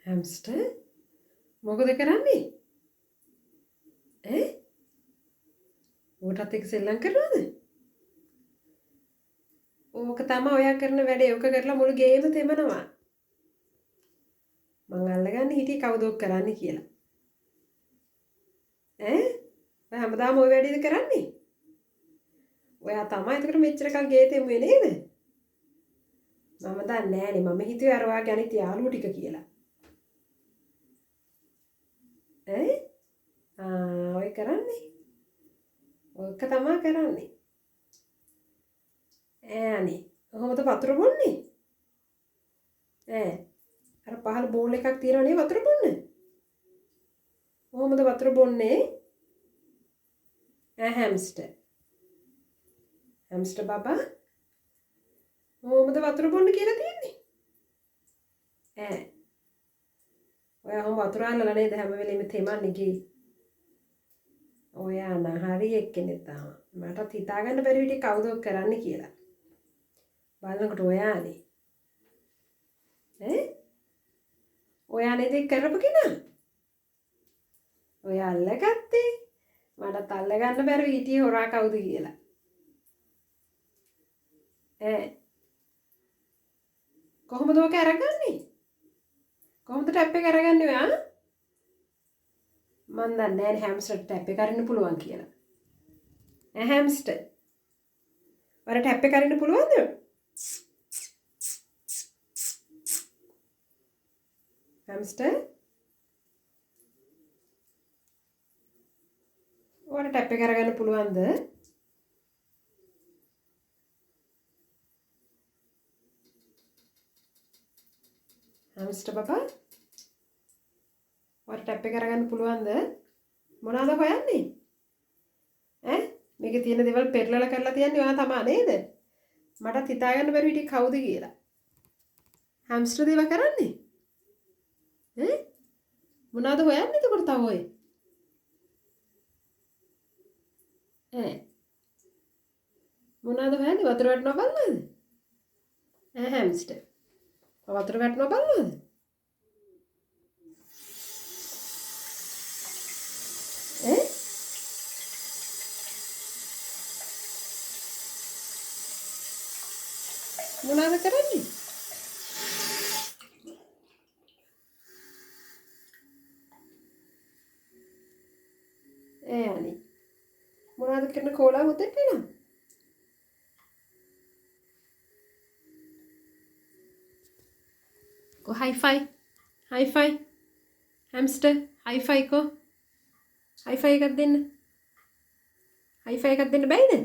හැම්ස්ටර් මොකද කරන්නේ? ඈ? ඌටත් එක්ක සෙල්ලම් කරනවද? ඕක තමයි ඔයා කරන වැඩේ. ඕක කරලා මුළු ගේම තෙමනවා. මං අල්ලගන්න හිටියේ කවුද ඕක කරන්නේ කියලා. ඈ? ඔයා හැමදාම ඔය වැඩේද කරන්නේ? ඔයා තමයි එතකොට මෙච්චර කල් ගේ තෙමුවේ නේද? මම දන්නේ නෑනේ. මම හිතුවේ අර ඔයාගේ අනිත් යාළුවෝ ටික කියලා. ඈ? ආ ඔය කරන්නේ. ඔක තමා කරන්නේ. ඈ අනේ කොහොමද වතුර බොන්නේ? ඈ අර පහළ බෝල් එකක් තියෙනව නේ වතුර බොන්න. කොහොමද වතුර බොන්නේ? ඈ හැම්ස්ටර්. හැම්ස්ටර් බබා කොහොමද වතුර බොන්න කියලා තියෙන්නේ? ඈ ඔයා ඔහොම වතුර අල්ලලා නේද හැම වෙලෙම තෙමන්නේ ගියේ. ඔයා නම් හරි එක්කෙනෙක් තමයි. මටත් හිතා ගන්න බැරි විදිහේ කවුද ඔක් කරන්නේ කියලා. බලනකොට ඔයානේ. ඈ? ඔයා නේද ඒක කරපු කෙනා? ඔයා අල්ලගත්තේ. මටත් අල්ලගන්න බැරුව හිටියේ හොරා කවුද කියලා. ඈ කොහොමද ඔක අරගන්නේ? කොහොමද ටැප් එක අරගන්නේ ඔයා? මන් දන්නේ නෑනේ හැම්ස්ටර් ටැප් එක අරින්න පුළුවන් කියලා. ඈ හැම්ස්ටර්. ඔයාලා ටැප් එක අරින්න පුළුවන්ද? හැම්ස්ටර් ඔයාලා ටැප් එක අරගන්න පුළුවන්ද? හැම්ස්ටර් බබා ඔයාලා ටැප් එක අරගන්න පුළුවන්ද? මොනවාද හොයන්නේ? ඈ මේකේ තියෙන දේවල් පෙරලලා කරලා තියන්නේ ඔයා තමා නේද? මටත් හිතා ගන්න බැරි හිටියේ කවුද කියලා. හැම්ස්ටර් දේව කරන්නේ? ඈ මොනවාද හොයන්නේ එතකොට තව ඔය? ඈ මොනවාද හොයන්නේ? වතුර වැටෙනවා බලනවද? ඈ හැම්ස්ටර් වතුර වැටෙනවා බලනවද? ඈ මොනවාද කරන්නේ? ඈ අනේ මොනවාද කරන කෝලා හොතෙන් වෙනවා? කො හයිෆයි හයිෆයි හැම්ස්ටර් හයිෆයි කො හයිෆයි එකක් දෙන්න. හයිෆයි එකක් දෙන්න බැයිද?